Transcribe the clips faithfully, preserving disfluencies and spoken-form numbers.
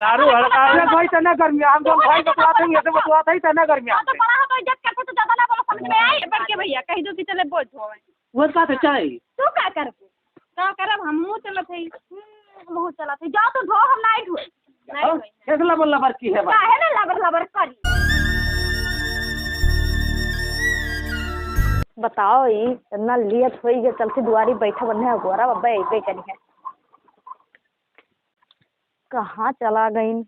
दारू हड़का ये भाई तना गर्मी, हम जौन भाई बतलात हैं, ये तो बतलात है तना गर्मी हाँ, तो हमसे। बड़ा हो तो इज्जत करते तो ज्यादा ना बोलो, समझ में आई? बड़के भैया, कह दो कि चले बोल धोवे। वो का तो चाही। तू का करबू? का करब, हमहू चलत हई। हम्म, हमहू चलत हई। जाओ तो धो, हम नाई धोई। नाई हाँ, धोई। कैसे लबर लबर की है बात? काहे ना लबर लबर करी? बताओ, ई इतना लेट होई गए, चलती दुआरी बैठे बन्ने अगोरा बब्बा अइबे करी है। कहाँ चला गइन?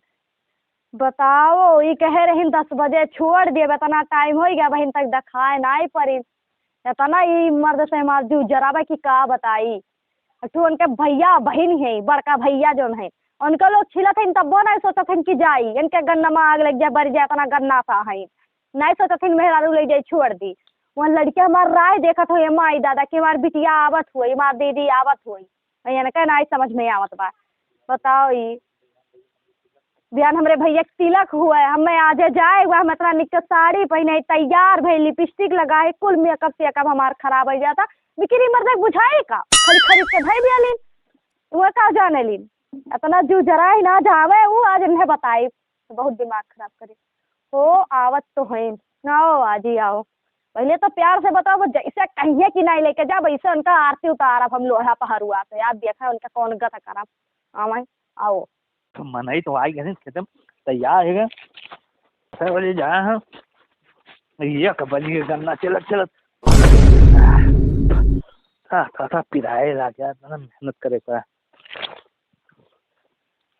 बताओ, ई कहे रहिन दस बजे छोड़ देब, इतना टाइम होइ गया, बहिन तक देखाए नाई परिन। इतना ई मर्द से हमार जीव जराबे कि का बताई। तू उनके भैया बहिन है, बड़का भैया जौन है, उनके लोग छिलत हइन तब्बो नाई सोचत हइन कि जाई, इनके गन्ना में आग लग जाए, बरि जाए, इतना गन्ना सा है। नाई सोचत हइन मेहरारू ले जाई छोड़ दी। वहाँ लड़के हमार राह देखत होई, माई दादा कि हमार बिटिया आवत होई, हमार दीदी आवत होई। इनका नाई समझ में आवत बा। बताओ ई। बिहान हमरे भैया के तिलक हुआ है, हमें आजे जाए हुआ, हम इतना निक के साड़ी पहने, तैयार भई, लिपस्टिक लगाए, कुल मेकअप सेकअप हमार खराब हो जाता। लेकिन ई मर्द बुझाई का? खरीद खरीद के धई दिया लीन। वो का जाने लीन? इतना जू जरा ही ना जावे, वो आज इन्हें बताई। बहुत दिमाग खराब करे। हो, आवत तो हईन। ना हो, आज ही आओ। पहले तो प्यार से बताओ, वो जैसे कहिए कि नहीं लेके जा, वैसे उनका आरती उतारब हम लोढ़ा पहरुआ से। यार, देखा उनका कौन गत करब। आवे, आओ। तो मनई तो आई गए, खेते में तैयार है। छह बजे जाए हैं, ये का बज गए गन्ना चलत चलत। आ, था, था, पिराए लाग गया, इतना मेहनत करे का।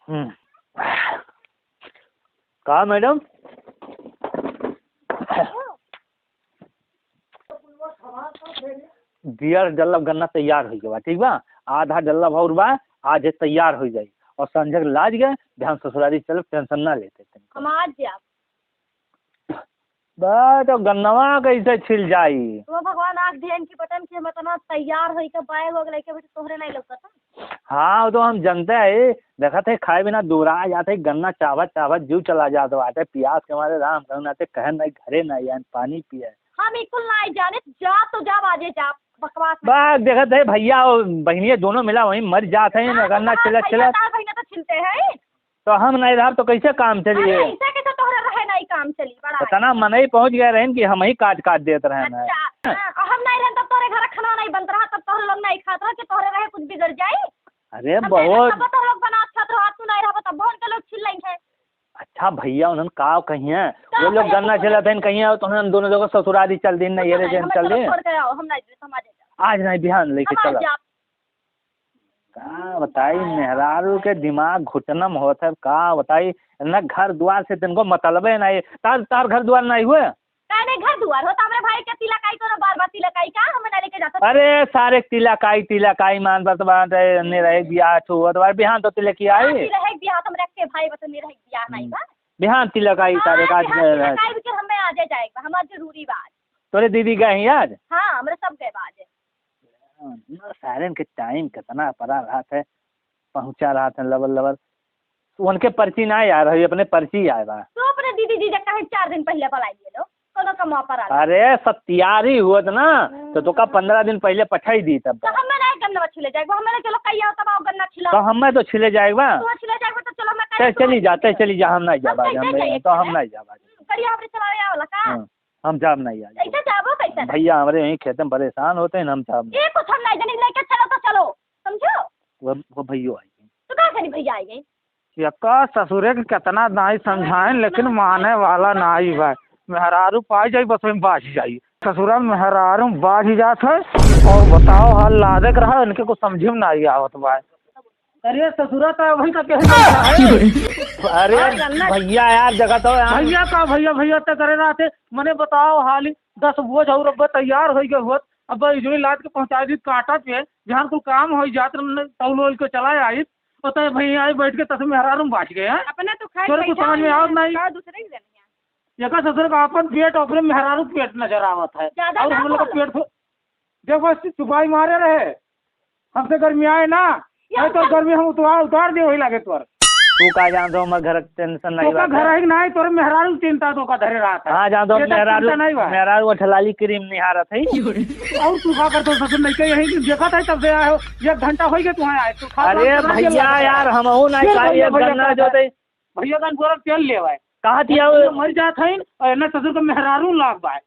हम्म। का मैडम? बियर डल्लब गन्ना तैयार होइ गवा, ठीक बा? आधा डल्लब और बा, आज तैयार होइ जाई। और संझक लाज गए, बिहान ससुरारी चलब, टेंशन ना लेते तनिको। हम आज जाब। बा, तो गन्नवा कैसे छिल जाई? तो भगवान आँख दिहन कि बटन कि हम इतना तैयार होई के बैग वैग लेके बैठे, तोहरे नहीं लौकत। हाँ, वो तो हम जनते हैं, देखत है खाए बिना दूरा जात है, गन्ना चावत चावत जीव चला जात बाटे, पियास के मारे राम कहूँ नाते कहन नहीं, घरे नहीं आन, पानी पिए। हम ई कुल नाई जाने, जा तो जा, बाजे जा, बकवास नहीं। बा, देखत है भैया और बहिनिया दोनों मिला वहीं मर जात है, हाँ, तो गन्ना हमार छिलत भैया छिलत। तार बहिना तो छिलते हैं। तो हम नहीं रहब तो कैसे काम चली? अरे, ऐसे कैसे तोहरे रहे नहीं काम चली? बड़ा इतना मनई पहुँच गए रहन कि हम ही काट काट देत रहन है। अच्छा, हाँ, हम नहीं रहन तब तोहरे घर खाना नहीं बनत रहा, तब तोहरे लोग नहीं खात रहा कि तोहरे रहे कुछ बिगड़ जाई? अरे हम नहीं बहुत रहन तब तोहरे लोग बनात खात रहा, तू नहीं रहबा तब भवन के लोग छीन लेंगे। अच्छा भैया, उन्हन का कहिए? का वो लोग कहिए? गन्ना छिलत हैं, कहिए तो उन्हन दोनों जगह ससुरारी चल दिन, नहीं, ये रे हम दिन चल दिन। छोड़ के आओ, हम नहीं, हम आ जाए। आज नहीं, बिहान लेके हम आ चला। जाए। का बताई, मेहरारू के दिमाग घुटनम होत है, का बताई, ना घर दुआर से तनको मतलबे नहीं। तार, तार घर दुआर नहीं हुए? काहे नहीं घर दुआर हो? तो हमरे भाई के तिलक आई, कोनो बार बार तिलक आई का? हमें ना लेके जाता। अरे सारे तिलक आई, तिलक आई मान बात बात है, निरहे बियाह छुअत बार, बिहान तो तिलक ही आई। हाँ, निरहे बियाह तो हमरे के भाई बता, निरहे बियाह नहीं बा। बिहान तिलक आई, हाँ, सारे आज, आज आज में तिलक आई, बिके हमें आ जाए जाएगा, हमार जरूरी बा आज। तोरे दीदी गए हैं आज? हाँ, हमरे सब गए बा आज। हाँ, ना, सारेन के टाइम कितना पड़ा रहत है, पहुँचा रहत है लबर लबर। उनके पर्ची ना आए रही, अपने पर्ची आए बा। तो अपने दीदी जीजा काहे चार दिन पहले बुलाई ले लो, कोनो कमवा पर आला। अरे, सब तैयारी हुअत ना, तो तोका हम्म। पन्द्रह दिन पहले पठाई दी तब। तो हमें ना गन्ना छिले जाएगा, हमें ना चलो कहिया तब आओ गन्ना छिला। तो हमें तो छिले जाएगा। तो छिले जाएगा तो चलो मैं चल, कहिया चली जा, तै चली जा, हम नहीं जाबा, हम नहीं जाबा। करिया हमरे चलावे वाला का? हाँ। हम जाब नहीं आज। ऐसे जाबो कैसे? भैया हमरे यहीं खेते में परेशान होते हैं, हम जाब नहीं। ये कुछ हम नहीं जानी, लेके चलो तो चलो, समझो? वो, वो भैया आई गई। तो का करी भैया आई गई? यक्का ससुरे के कितना नाई समझाएं, लेकिन माने वाला नाई बा। मेहरारू पाई जाई, बस में बाज जाई। ससुरा मेहरारू बाज जात है, और बताओ हाल लादे के रहा, इनके कुछ समझे में नाई आवत बा। अरे ससुरा तो वही का कहे बैठा है। अरे और गन्ना भैया यार, जगह तो यार। भैया का भैया, भैया तो करे रहते। मने बताओ हाली दस बोझ और अब तैयार होइ गए होत, अब इजोई लाद के पहुँचा दी काटा पे, जहाँ कुल काम होइ जात, मने तौल ओल के चला आई, तो तय भैया आई बैठ के तस मेहरारू में बाँच गए हैं। अपने तो खाए तोरे कुछ पैसा समझ में नहीं आवत है, नहीं। का दूसरे के देने हैं? एकर ससुर का अपन पेट, अपने मेहरारू पेट नजर आवत है। ज्यादा और ना हम लोग का बोलो। पेट फु-, देखो, ऐसी चुपाई मारे रहे। हमसे गर्मी आए ना, ये नहीं तो हम गर्मी हम उतार, उतार दे वही लागे तोर। तू का जानत हो, हमर घर के टेंशन नहीं तोका बा। घर है कि नहीं, तोरे मेहरारू चिंता तोका धरे रहत है। हाँ, जानत हो, ये तो मेहरारू, चिंता नहीं बा। मेहरारू वो ठलाली क्रीम निहारत है। और तू का करत हो, ससुर नहीं कही यहीं देखत है, तब से आए हो, एक घंटा होइ गया तू आए, तू खा अरे खा के भैया लगा यार, है। हमहू नहीं ये खाई, भैया, एक भैया गन्ना कहता जो है। दे। भैया का बोरा तेल लेवाए। कहा दिया वो? मर जात है, और एने ससुर का मेहरारू लाग बाय।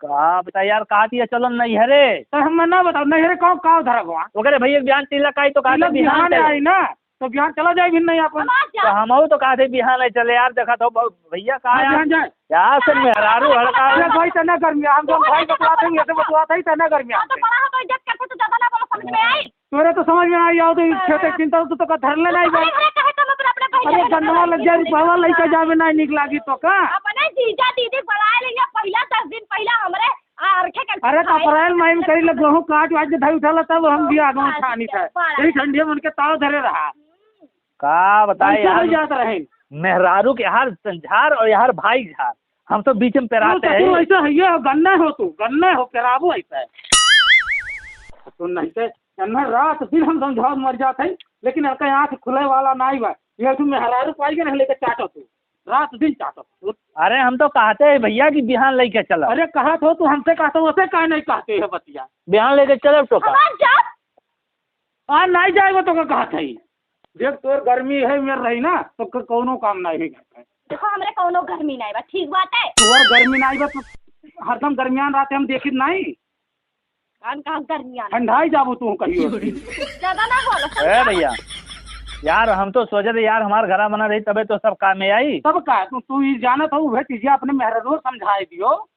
का बता यार, कहा दिया चलो नैहरे। तो हम ना बताओ, नैहरे का, का धरा हुआ? ओकरे भैया बिहान तिलक आई तो कहा तिलक बिहान बिहान चले। आई ना, तो बिहान चला जाए भी नहीं अपन। हम आज जा- तो हम तो कहा थे बिहान आई चले यार, देखा तो बहुत भैया कहा हाँ, यार। बिहान जाए। यार से मेहरारू हड़का है। अरे भाई, तना गर्मी, हम जौन भाई बतलाते हैं, ऐसे बतलाते ही तना गर्मी हाँ, तो हमसे। बड़ा हो तो इज्जत करते तो ज्यादा ना बोलो, समझ में आई? तोरे तो समझ में आई, आओ तो हाँ, खेते हाँ। चिंता तो, तो का धर लेना ही भाई। अरे, अरे, कहे तो मतलब अपने भाई अरे, के गन्नवा लग जाए, रुपवा लइका जावे ना निक लागी तो का? अपने जीजा दीदी बुलाए लिया, पहला दस दिन पहला हमरे आ, अरखे के अरे, तो खाए। अप्रैल महीने करी ले, गेहूं काट वाट के धई उठाला, तब हम भी आगमन बड़ा ठानी था। बड़ा यही ठंडी में उनके ताव धरे रहा। का बताए कैसे यार, हो जात रहे? मेहरारू के यार झार और यार भाई झार, हम तो बीच में पेराते हैं। ऐसा है, ये गन्ना हो तू, गन्ना हो, पेराबो ऐसा है। तो नहीं ते, एन्ना रात दिन हम समझावत मर जात है, लेकिन एकर आँख खुले वाला नाई बा। ये तू मेहरारू पाई के नहीं लेके चाटो तू, रात दिन चाटो तू। अरे हम तो कहते हैं भैया कि बिहान लेके चलो। अरे कहत हो तू हमसे कहते हो, उसे काहे नहीं कहते है बतिया? बिहान लेके चलो तो का? हमार जात आ, नाई जाएगा तो का कहत है? देख, तोर गर्मी है, मेर रही ना, तो क-, कौनो काम नाई है घर का। देखो, हमरे कौनो गर्मी नाई बा, ठीक बात है। तोर गर्मी नाई बा, तो हरदम गर्मियान रात हम देखित नाई। कान कहाँ गर्मियान? ठंडाई जाबू तू कहियो। ज्यादा ना बोलो, ए भैया, यार, हम तो सोचे थे, यार, हमार घरा बना रही, तबे तो सब काम में आई। तब का, तू, तू ई जानत हो, उहे चीजें अपने मेहरारू समझाए दियो।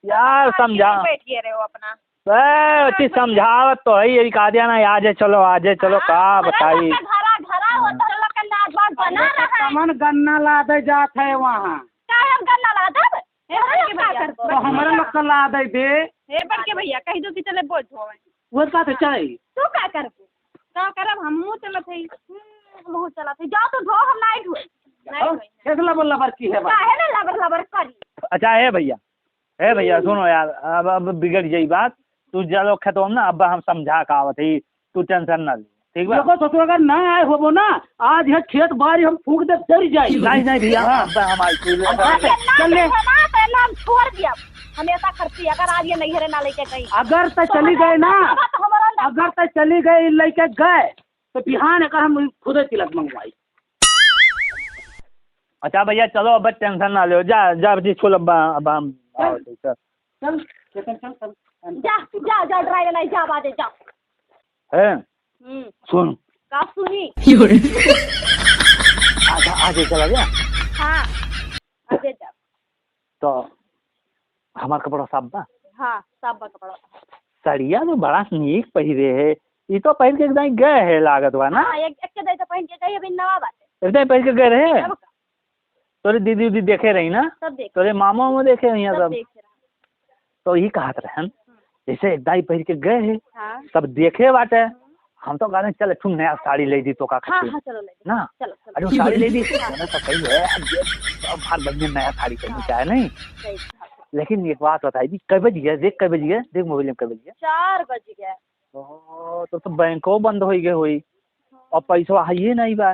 यार, हाँ, समझा। बैठ गए रहे हो अपना। ए, अच्छी समझावत तो है, यही कहा दिया ना, आज है, चलो, आज है, चलो, हाँ, का बताई। घरा, घरा हो, तो लोग के लाज वाज बना रहा है। कमन गन्ना लादे जात है वहाँ? का हम गन्ना लादब? ए, हमरा लोग का करबो? तो हमरा लोग का लादे दे। हे बड़के भैया, कह दो कि चले बोझ ढोवे। वो का तो चाही। तू का करबो? का करब? हमहू चलत हई। हम्म, हमहू चलत हई। जाओ तो ढो, हम नाई ढोई। नाई ढोई। कैसे लबर लबर की है बात? काहे ना लबर लबर करी? अच्छा, हे भैया, हे भैया, हम्म। सुनो यार, अब, अब बिगड़ जाई बात। तू चलो खेतवा में ना, अब हम समझा के आवत हई, तू tension ना ले, ठीक बा? देखो ससुर, अगर ना आए होबो ना, आज यह खेत बारी हम फूंक दे, जर जाई। नहीं, नहीं भैया, हाँ। अब हम आई, तू ले। अब चल ले। ना, तो ना, हम छोड़ दिया। हमेशा खर्ची, अगर आज ये नैहरे ना लेके गई। अगर त तो चली हमारा गए ना, बाबा तो हमारा ना अगर त चली गए, लेके गए, तो बिहान एकर हम खुदे तिलक मंगवाई। अच्छा भैया, चलो, अब tension ना लो, जा, जा जी, छोड़, अब, अब हम चल। आओ, चल। चल, चल, चल, चल। जा, जा, जा, driver नहीं, जा, बाजे, जा। हैं? हम्म। सुन। का सुनी? आजा, आजे चला गया। हाँ, आजे जा। तो हमार कपड़ा साफ बा? हाँ, साफ बा कपड़ा। सड़िया तो बड़ा नीक पहिरे है, ई तो पहिर के एकदम गए है लागत बा ना? हाँ, एक, एक के दाई तो पहिर के गई, अभी नवा बाटे। एकदम पहिर के गए रहे? तब का? तोरे दीदी उदी देखे रही ना? सब देखे। तोरे मामा वामा देखे रही हैं सब सब? देखे रहे। तो यही कहत रहन, हम्म। जैसे एक दाई पहिर के गए है, हाँ। सब देखे बाटे, हम्म। हम तो कहते चल एक ठो नया साड़ी ले दी तो का हाँ, खातिर। हाँ, चलो ले दी। ना? चलो, चलो। अरे वो साड़ी ले दी, हाँ। मैंने तो कही है, अब ये सब हर बंदे नया साड़ी पहनना हाँ। चाहे नहीं। सही बात है। लेकिन एक बात बताई दी, कै बज गया? देख कै बज गया? देख मोबाइल में कै बज गया? चार बज गया। ओ, तो, तो बैंको बंद हो गए हुई। हाँ। और पैसवा है ये नहीं बा।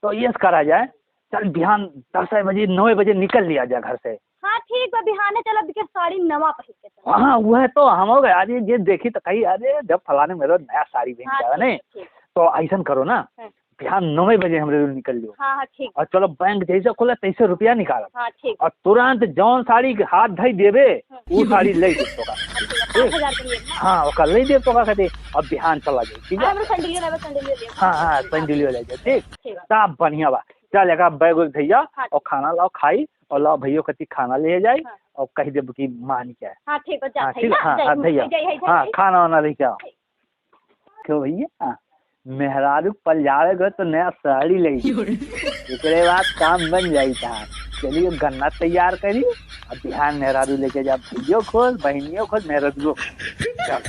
तो ये करा जाए, चल बिहान दस बजे, नौ बजे निकल लिया जाए घर से। हाँ, ठीक बा, बिहाने चलब के साड़ी नवा पहिर के चलब। हाँ, वह तो हम हो गए। अरे, ये देखी तो कही, "अरे, जब फलाने मेरे नया साड़ी पहन हाँ, के आया ठीक, नहीं?" ठीक। तो ऐसन करो ना, हाँ। बिहान नौ बजे हमरे लिए निकल लियो। हाँ, हाँ, ठीक। और चलो बैंक जैसे खुले तैसे रुपया निकालब। हाँ, ठीक। और तुरंत जौन साड़ी के हाथ धई देबे, हाँ। वो साड़ी ले दे तोका। अच्छा, ठीक? पाँच हजार के लिए ना? हाँ, ओका ले दे तोका खातिर। अब बिहान चला जाए, ठीक है? हमरे सैंडलियो लेबे, सैंडलियो लेबे। हाँ, हाँ, सैंडलियो ले जाए, ठीक? ठीक है। सब बढ़िया बा। चल, एक बैग उग धैया हाँ, और ठीक। खाना लाओ, खाई और लाओ भैया कति खाना ले जाई हाँ। और कह देब कि मान के आए। हाँ, ठीक बा, जा हाँ, भैया, ठीक, हाँ, जाई, हाँ, भैया। जाई, जाई, हाँ, जाई। खाना वाना लेके आओ। ठीक। क्यों भैया, मेहरारू पल जावे गए तो नया साड़ी ले ली। एकरे बाद काम बन जाई था। चलिए गन्ना तैयार करी, अब बिहान मेहरारू लेके जा, भैयो खोज, बहनियो खोज, मेहरारू खोज। चल।